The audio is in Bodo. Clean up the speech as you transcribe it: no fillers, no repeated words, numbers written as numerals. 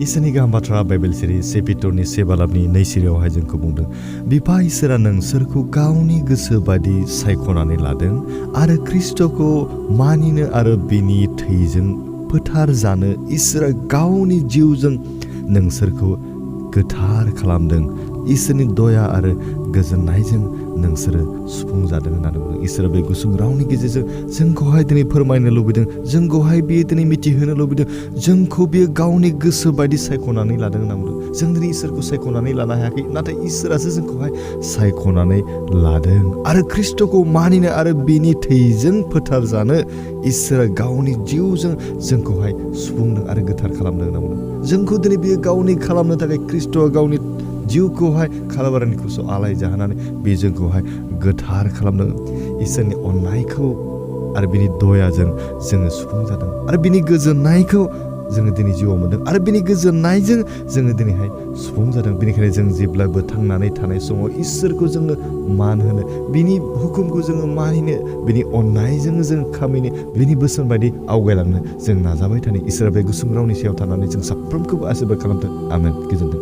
इसोरनि गाहाम बाथ्रा बाइबेल सिरि 1 पिटरनि 2 बालाबनि 2 सिरियावहाय जोंखौ बुंदों बिफा इसोरा नोंसोरखौ गावनि गोसो बायदि सायख'नानै लादों आरो ख्रिस्ट'खौ मानिनो आरो बिनि थैजों फोथार जानो इसोरा गावनि जिउजों नोंसोरखौ गोथार खालामदों इसोरनि दया आरो गोजोननायजों नोंसोरो सुफुं जादों होननानै बुंदों इसोरा बे गुसुं रावनि गेजेरजों जोंखौहाय दिनै फोरमायनो लुबैदों जोंखौहाय बियो दिनै मिथिहोनो लुबैदों जोंखौ बियो गावनि गोसो बायदि सायख'नानै लादों होनना बुंदों जों दिनै इसोरखौ सायख'नानै लानो हायाखै नाथाय इसोरासो जोंखौहाय सायख'नानै लादों आरो ख्रिस्ट'खौ मानिनो आरो बिनि थैजों फोथार जानो इसोरा गावनि जिउजों जोंखौहाय सुफुंदों आरो गोथार खालामदों होनना बुंदों जोंखौ दिनै बियो गावनि खालामनो थाखाय ख्रिस्ट'आ गावनि जिउखौहाय खालाबारानि क्रुसाव आलाय जाहोनानै बे जोंखौहाय गोथार खालामदों इसोरनि अननायखौ आरो बिनि दयाजों जोङो सुफुं जादों आरो बिनि गोजोननायखौ जोङो दिनै जिउआव मोनदों आरो बिनि गोजोननायजों जोङो दिनैहाय सुफुं जादों बेनिखायनो जों जेब्लाबो थांनानै थानाय समाव इसोरखौ जोङो मान होनो बिनि हुकुमखौ जोङो मानिनो बिनि अननायजों जों खामायनो बिनि बोसोन बायदि आवगायलांनो जों नाजाबाय थानो इसोरा बे गुसुं रावनि सायाव थानानै जों साफ्रोमखौबो आशीर्बाद खालामथों आमेन गोजोन्थों।